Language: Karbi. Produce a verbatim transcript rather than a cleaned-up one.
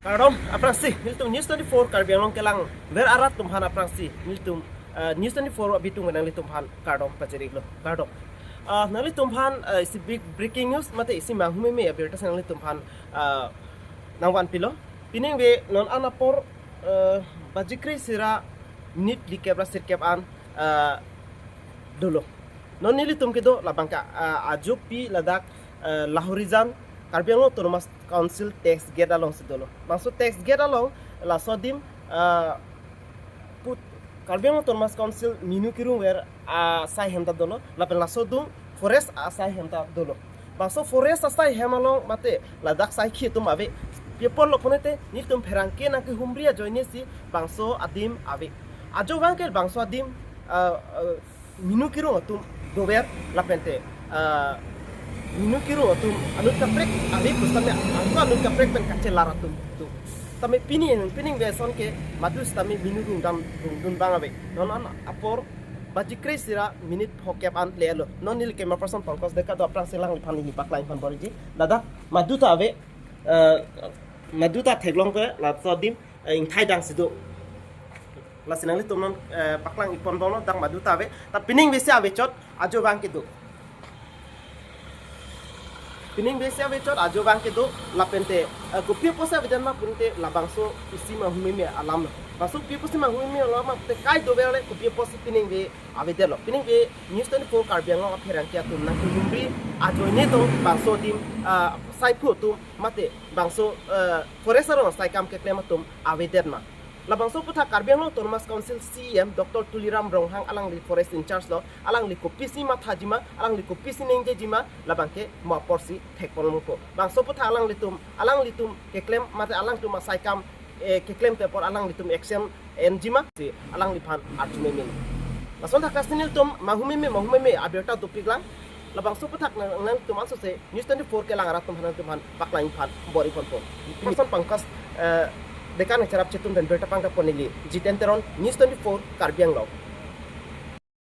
Kardom aphrangsi nelitum News twenty-four Karbi Anglong kelang ver arat atum aphan aphrangsi nelitum, eh, News twenty-four abitung nanglitum aphan kardom pajir-iklo, kardom. Ah, nanglitum aphan, eh, isi big breaking news mate isi manghumeme abirta si nanglitum aphan, ah, nangvanpilo. Pining ave non an apor, eh, baji kre-isi ra minute phli kep ra sirkep an, eh, dolo. Non nelitum kedo labangke, eh, ajopi ladak, eh, Lahorijan Karbi Anglong Autonomous Council tax gate alongsi dolo. Bangso tax gate along laso adim, eh, put Karbi Anglong Autonomous Council minu kerung ver asai ahem ta dolo, lapen laso adim forest asai ahem ta dolo. Bangso forest asai ahem along mate ladak saikhi atum ave. Pi apotlo pulote nelitum pherangke nangkehumri ajoine si bangso adim ave. Ajo abangke bangso adim, ah, ah, minu kerung atum dover lapente, ah, minu kerung atum anut kaprek ave pusitame angko anut kaprek pen kachelar atum do. Tame pining, pining ave ason ke madu sitame minu rungdam rungdun abang ave. Non an apor baji kre-isi ra minute phokep an le-etlo. Non neli camera person Pankaj Deka do aphrangsi alangliphan neli paklang-ik aphan bor-ikji. Ladak madu ta ave, eh, madu ta theklongpe laso adim, eh, ingthai dang si do. Lasi nanglitum non, eh, paklang-ik pon bomlo, dak madu ta ave. Ta pining ave si ave chot ajo abangke do. Pining ave si ave chot ajo abangke do lapente, eh, kopi apotsi avedet ma pulote labangso isi manghumeme alam lo. Bangso kopi apotsi manghumeme alam ma pulote kai dover le kopi apotsi pining ave avedetlo. Pining ave News twenty-four Karbi Anglong apherangke atum nangkehumri ajoine do bangso adim, ah, saiphu atum mate bangso, eh, forest arong saikam keklem atum avedet ma. Labangso aputhak Karbi Anglong Autonomous Council C E M Doctor Tuliram Ronghang alangli forest in charge lo, alangli kopisi mathajima, alangli kopisi ningjeji ma, labangke mo aporsi thekpon longpo. Bangso aputhak alanglitum, alanglitum keklem mate alangtum asaikam, eh, keklemte apor alanglitum action enji ma si alangliphan arjumeme. Lason thakthaksi nelitum manghumeme, manghumeme abirta dopiklang. Labangso aputhak nang, nangtum ansose News twenty-four kelang arat atum aphan nangtum aphan paklang-ik aphan bor-ik ponpo. Person Pankaj, eh, Deka nangcherap chetun pen birta pangkapon neli Jiten Teron, News twenty-four Karbi Anglong.